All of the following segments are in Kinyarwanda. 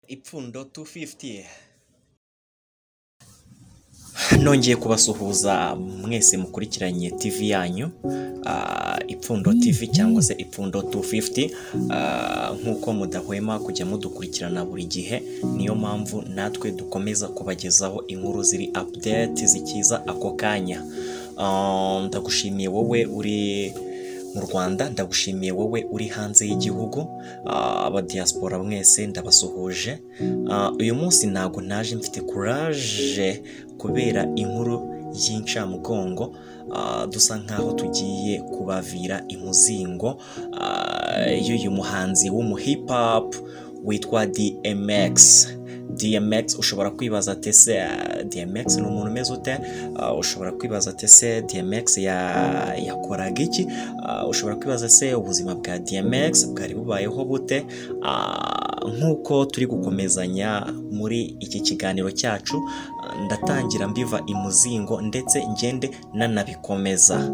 Ipfundo 250. Nongeye kubasuhuza mwese mukurikiranye TV yanyu, Ipfundo TV cyangwa se Ipfundo 250. Nk'uko mudahwema kujya mudukurikirana buri gihe, niyo mpamvu natwe dukomeza kubagezaho inkuru ziri update zikiza ako kanya. Ndagushimiye wowe uri mu Rwanda, ndagushimiye wowe uri hanze y'igihugu, aba diaspora mwese ndabasuhuje. Uyu munsi ntago naje mfite courage kubera inkuru y'incamugongo, dusa nkaho tugiye kubavira imuzingo y'uyu muhanzi w'umu hip hop witwa DMX. DMX, ushobora kwibaza ati ese DMX ni umuntu umeze ute? Ushobora kwibaza ati ese DMX yakoraga iki? Ushobora kwibaza se ubuzima bwa DMX bwari bubayeho bute? Nk'uko turi gukomezanya muri iki kiganiro cyacu, ndatangira mbiva imuzingo ndetse ngende nanabikomeza.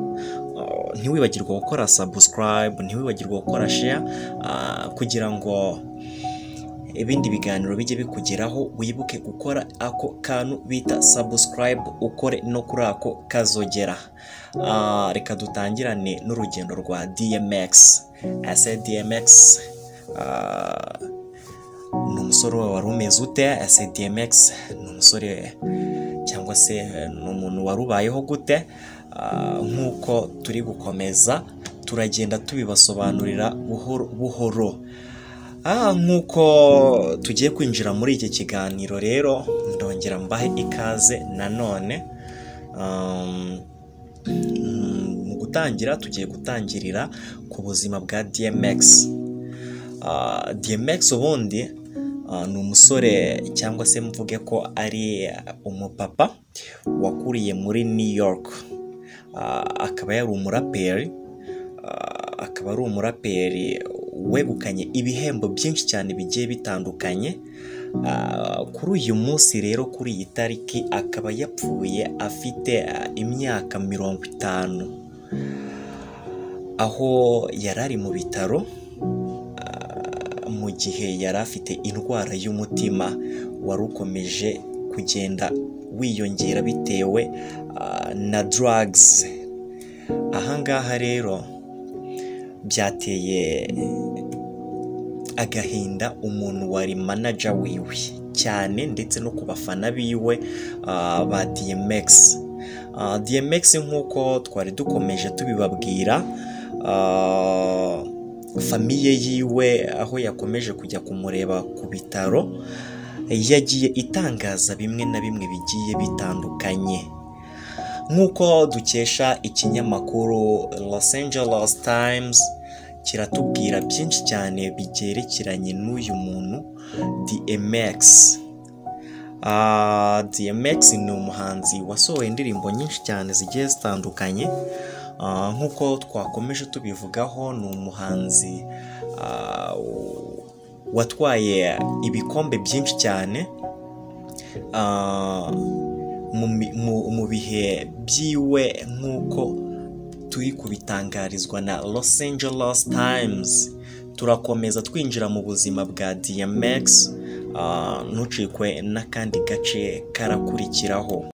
Ntiwibagirwe gukora subscribe, ntiwibagirwe gukora share, kugira ngo ibindi biganiro bijye bikugeraho. Wibuke gukora ako kantu bita subscribe, ukore no kuri ako kazogera. Reka dutangirane n'urugendo rwa DMX. Ese DMX ni umusore wari umeze ute? Ese DMX ni umusore cyangwa se ni umuntu wari ubayeho gute? Nk'uko turi gukomeza turagenda tubibasobanurira buhoro buhoro. Nk'uko tugiye kwinjira muri iki kiganiro rero, ndongera mbahe ikaze nanone. Mu gutangira tugiye gutangirira ku buzima bwa DMX. DMX ubundi ni umusore cyangwa se mvuge ko ari umupapa wakuriye muri New York. Akaba yari umuraperi, akaba ari umuraperi wegukanye ibihembo byinshi cyane bigiye bitandukanye. Kuri uyu munsi rero, kuri iyi tariki, akaba yapfuye afite imyaka 50, aho yari ari mu bitaro mu gihe yari afite indwara y'umutima wari ukomeje kugenda wiyongera bitewe na drugs. Ahangaha rero byateye agahinda umuntu wari manager wiwe cyane, ndetse no ku bafana biwe ba DMX. DMX, nk'uko twari dukomeje tubibabwira, famille yiwe aho yakomeje kujya kumureba ku bitaro yagiye itangaza bimwe na bimwe bigiye bitandukanye. Nk'uko dukesha ikinyamakuru Los Angeles Times, kiratubwira byinshi cyane byerekeranye n'uyu muntu DMX. DMX ni umuhanzi wasohoye indirimbo nyinshi cyane zigiye zitandukanye. Nk'uko twakomeje tubivugaho, ni umuhanzi watwaye ibikombe byinshi cyane mu bihe byiwe, nk'uko turi kubitangarizwa na Los Angeles Times. Turakomeza twinjira mu buzima bwa DMX, ntucikwe n'akandi gace karakurikiraho.